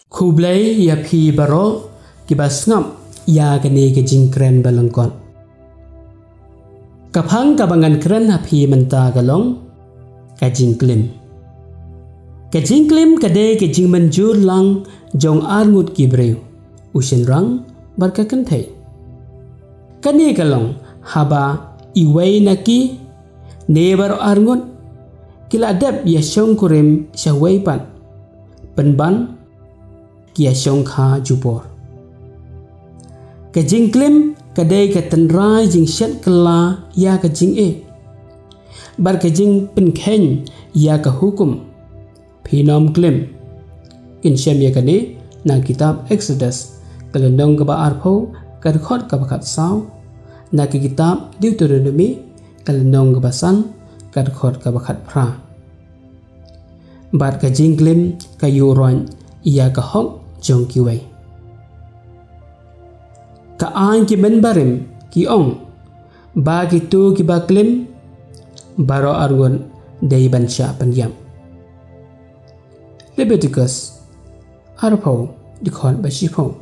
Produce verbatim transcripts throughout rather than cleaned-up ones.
Khublei ïa phi baroh kiba sngap ïa kane ka jingkren ba lyngkot. Ka phang kaba ngan kren ha phi mynta ka long ka jingklim. Ka jingklim ka dei ka jingmynjur lang jong arngut ki briew, u shynrang bad ka kynthei. Kane ka long haba iwei na ki ne baroh arngut ki la dep ïa shongkurim shawei pat, pynban ki ïa shongkha jubor. Ka jingklim ka dei ka tynrai jingshet kylla ïa ka jingeh bad ka jingpynkheiñ ïa ka hukum. Phin ym klim. Kin shem ïa kane na kitab Exodus ka lynnong kaba arphew ka dkhot kaba khatsaw, na ka kitab Deuteronomi ka lynnong kaba san ka dkhot kaba khatphra. Bad ka jingklim ka ïuhroit ïa ka hok jong kiwei. Ka aiñ ki mynbarim ki ong ba kito kiba klim baroh arngut dei ban shah pynïap. Leviticus arphew, dkhot ba shiphew.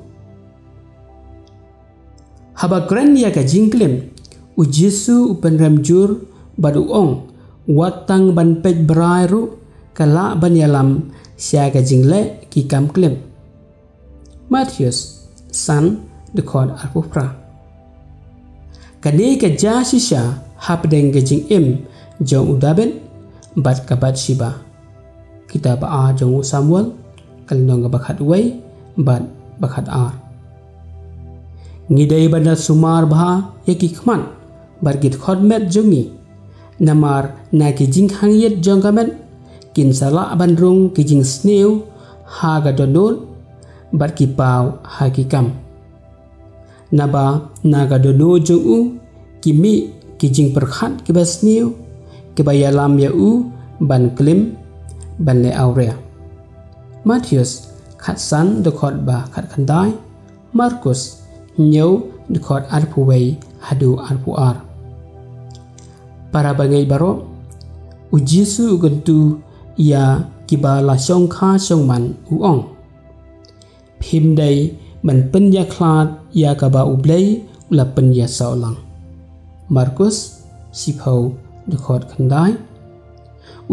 Haba kren ïa ka jingklim, u Jisu u pynrem jur bad u ong, wat tang ban peit brai ruh ka lah ban ïalam sha ka jingleh ki kam klim. Mathaios san, dkhot arphew phra. Kane ka jia shisha hapdeng ka jingim jong u David bad ka Bathsheba. Kitab ba ar jong u Samuel ka lynnong kaba khatwei bad ba khatar. Ngi dei ban da sumar bha ïa ki khmat bad ki dkhot met jong ngi. Namar na ki jingkhang ïit jong ka met kin sa lah ban rung ki jingsniew ha ka dohnud bad ki paw ha ki kam. Naba na ka dohnud jong u ki mih ki jingpyrkhat kiba sniew kiba ïalam ïa u ban klim, ban leh awria. Mathaios khatsan, dkhot ba khatkhyndai. Markus hynñiew, dkhot arphew wei haduh arphew ar. Para bangeit baroh, u Jisu u kyntu ïa kiba la shongkha shongman, u ong, phim dei ban pynïakhlad ïa kaba U Blei u la pynïasoh lang. Markus shiphew, dkhot khyndai.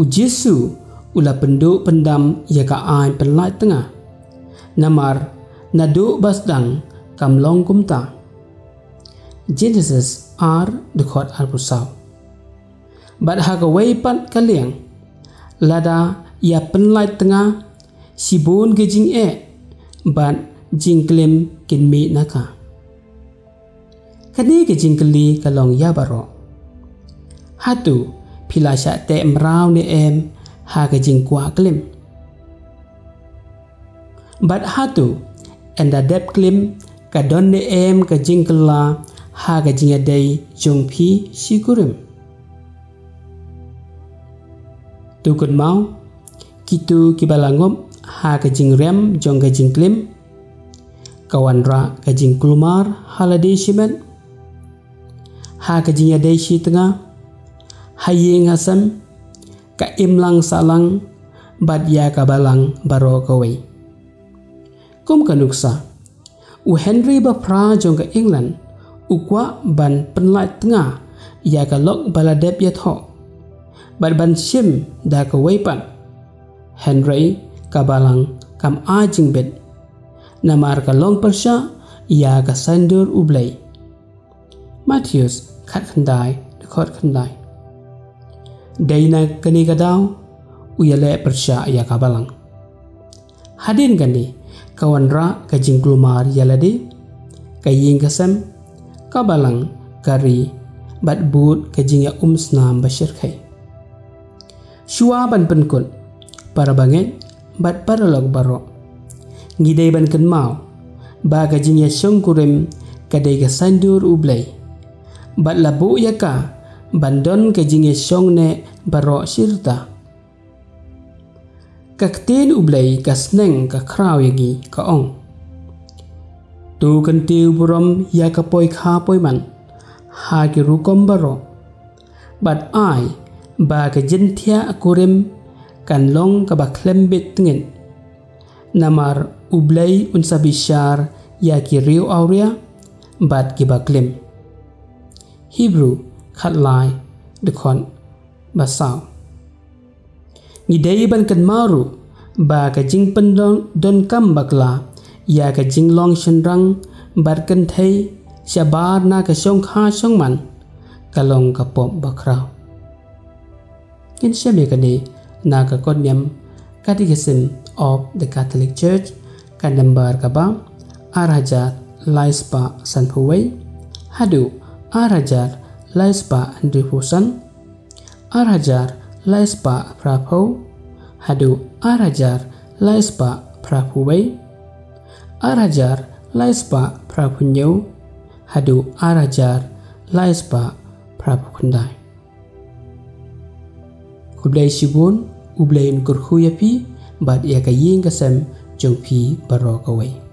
U Jisu u la pynduh pyndam ïa ka aiñ pynlait tnga. Namar naduh ba sdang kam long kumta. Genesis ar, dkhot arphew saw. Bad ha kawei pat ka liang, lada ïa pynlait tnga, shibun ki jingeh bad jingklim kin mih na ka. Kane ka jingkylli ka long ïa baroh. Hato phi la shah teh mraw ne em ha ka jingkwah klim? Bad hato ynda dep klim ka don ne em ka jingkylla ha ka jingïadei jong phi shi kurim? To kynmaw, kito kiba la ngop ha ka jingrem jong ka jingklim, ka wanrah ka jingkulmar ha lade shimet, ha ka jingïadei shi tnga, ha ïing ha sem, ka imlang sahlang bad ïa ka balang baroh kawei. Kum ka nuksa, u Henry ba phra jong ka England u kwah ban pynlait tnga ïa ka lok ba la dep ïathoh bad ban shim da kawei pat. Hynrei ka balang kam ai jingbit, namar ka long pyrshah ïa ka saiñdur U Blei. Mathaios khatkhyndai, dkhot khyndai. Dei na kane ka daw u ïaleh pyrshah ïa ka balang. Hadien kane ka wanrah ka jingkulmar ïa lade, ka ïing ka sem, ka balang, ka ri bad bud ka jingïaumsnam ba shyrkhei. Shuwa ban pynkut, para bangeit bad paralok baroh, ngi dei ban kynmaw ba ka jingïashongkurim ka dei ka saiñdur U Blei bad la buh ïa ka ban don ka jingïashong neh baroh shi rta. Ka ktien U Blei ka sneng ka khraw ïa ngi, ka ong, to kyntiew burom ïa ka poi kha poi man ha ki rukom baroh, bad ai ba ka jingthiah kurim kan long kaba khlem bit tngit, Namar U Blei un sa bishar ïa ki riew awria bad ki baklim. Hebru khatlai, dkhot ba saw. Ngi dei ban kynmaw ruh ba ka jingpyndonkam bakla ïa ka jinglong shynrang bad kynthei shabar na ka shongkha shongman ka long ka pop bakhraw. Ngin shem ïa kane na ka kot niam Catechism of the Catholic Church, ka number kaba ar hajar lai spah sanphew wei haduh ar hajar lai spah hynriewphew san, ar hajar lai spah phraphew haduh ar hajar lai spah phraphew wei, ar hajar lai spah phraphew hynñiew haduh ar hajar lai spah phraphew khyndai. Khublei shibun, U Blei un kyrkhu ïa phi bad ïa ka ïing ka sem jong phi baroh kawei.